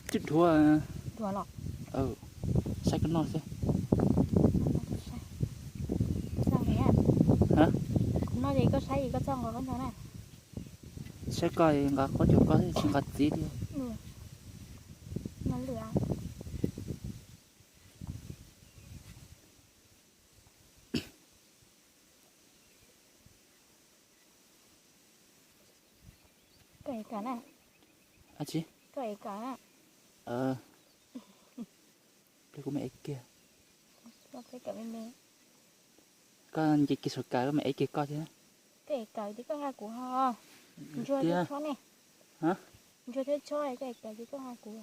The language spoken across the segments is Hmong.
Tsis dhuav. Dhuav los? Saib koj noj xwb. Kuv noj ces koj saib, koj txhob nqa koj noj na. Saib koj nqa qaub cuag koj thiab, tsis nqa txiv li. Koj ev kawm na. Ab tsi? Koj ev kawm na. Pliag kuv mam ev kiag. Koj nce kiag saum kawm, koj mam ev kiag koj thiab. Koj ev kawm ces koj nqa kuv ho. Ntsuag thiab tshob ne. Ntsuag thiab tshob, koj ev kawm ces koj nqa kuv.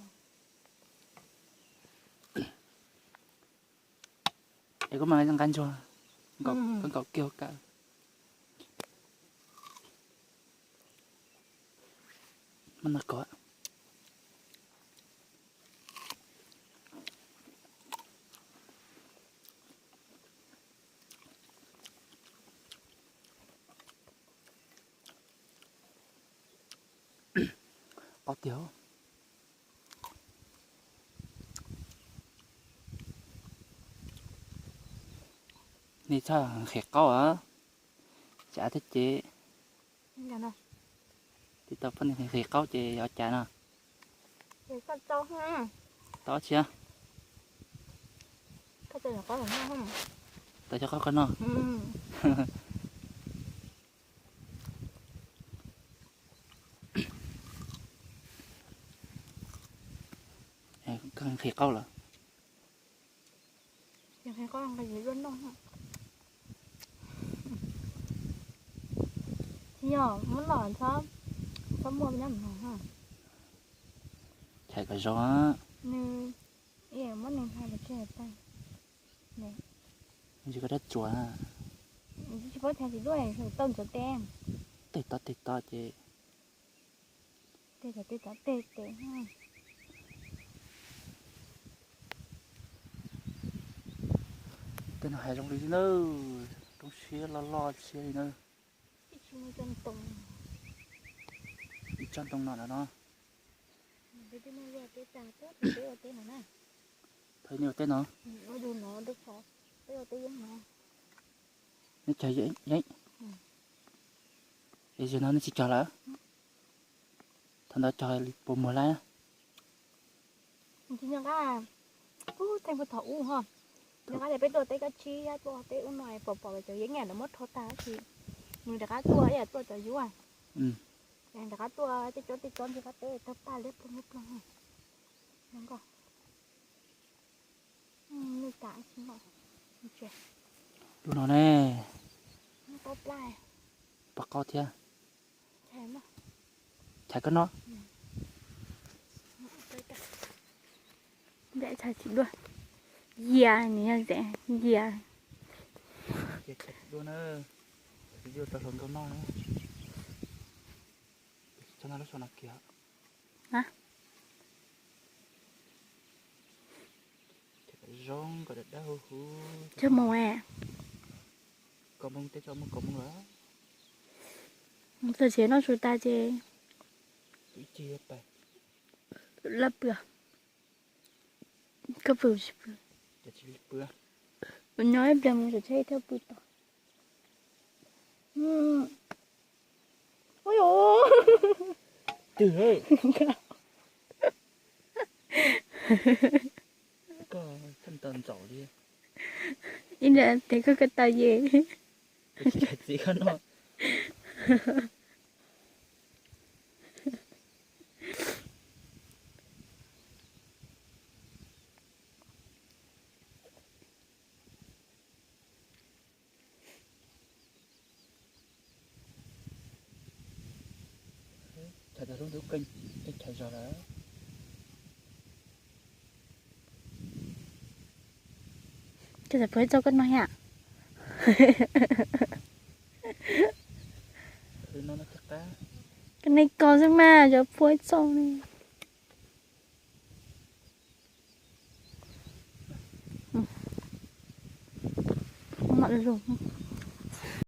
Es koj mas nqa ntsuag, koj nkaum kiag kawm. Mas no kov. Qau tiag. Nej txhob nqhis qaub os, cas thiab ces. Tsis tau poj niam nqhis qaub ces yog cas no. Tau tsis? Tau cov qaub koj noj. Koj nqhis qaub lawm. Tsis yog muab noj txhob, txhob muaj nyob no. Chais kom zoo. Nws muab nws hais los tsis hais tag. Nws tsis koj rab tsuas. Tsis paub thaij tsis duaj tau ntxuav tes. Tej tod tej tod ces. Tej tod tej tod tej tes. Tej no hais zoo li na, roob siab loj loj siab li na. Ib tsob ntoo no no. Thaum nej ua teb no, nej cog yeeb, es zaum no nej tsis cog lawm? Thaum ntawd cog puas muag lawm? Tsis nco qab, ub, thaum ub ho, nco qab tias peb tuaj teb kab tsib, tuaj teb ub no pom pom cov yeeb nyiam lawv muab rho tag tab sis nws rov qab tuaj ib yam tuaj cov yuav, rov qab tuaj tej tsob tej tsob ntawm qab teb tawg paj liab ploog liab ploog. Lub no ne, pom qaub thiab. Chais koj noj. Nplaim txhais tsis duaj. Yia, nws yog ze, yia. Tsis duaj na, tsis duaj rau hluas nkauj noj na. Tsis txhob noj lub saum no kiag. Zoo kom dawb dawb huv huv. Cog moo, kaum moo, teb tso muaj kaum moo lawm. Txog siav noj su tas ces ib cig pais laj pw. Koj pw tsis pw? Kuv nyob ib pliag mus tsev thiaj pw tau. Ua, twg, koj txhob ntaus ntxaum li. Ib pliag tes koj ko taw ye. Txiv koj no. Chaw tag lub ntuj keej, chaw zog lawm. Koj puas txog koj no thiab? Koj nej kos xwb mas cov puas txog ne. Mam los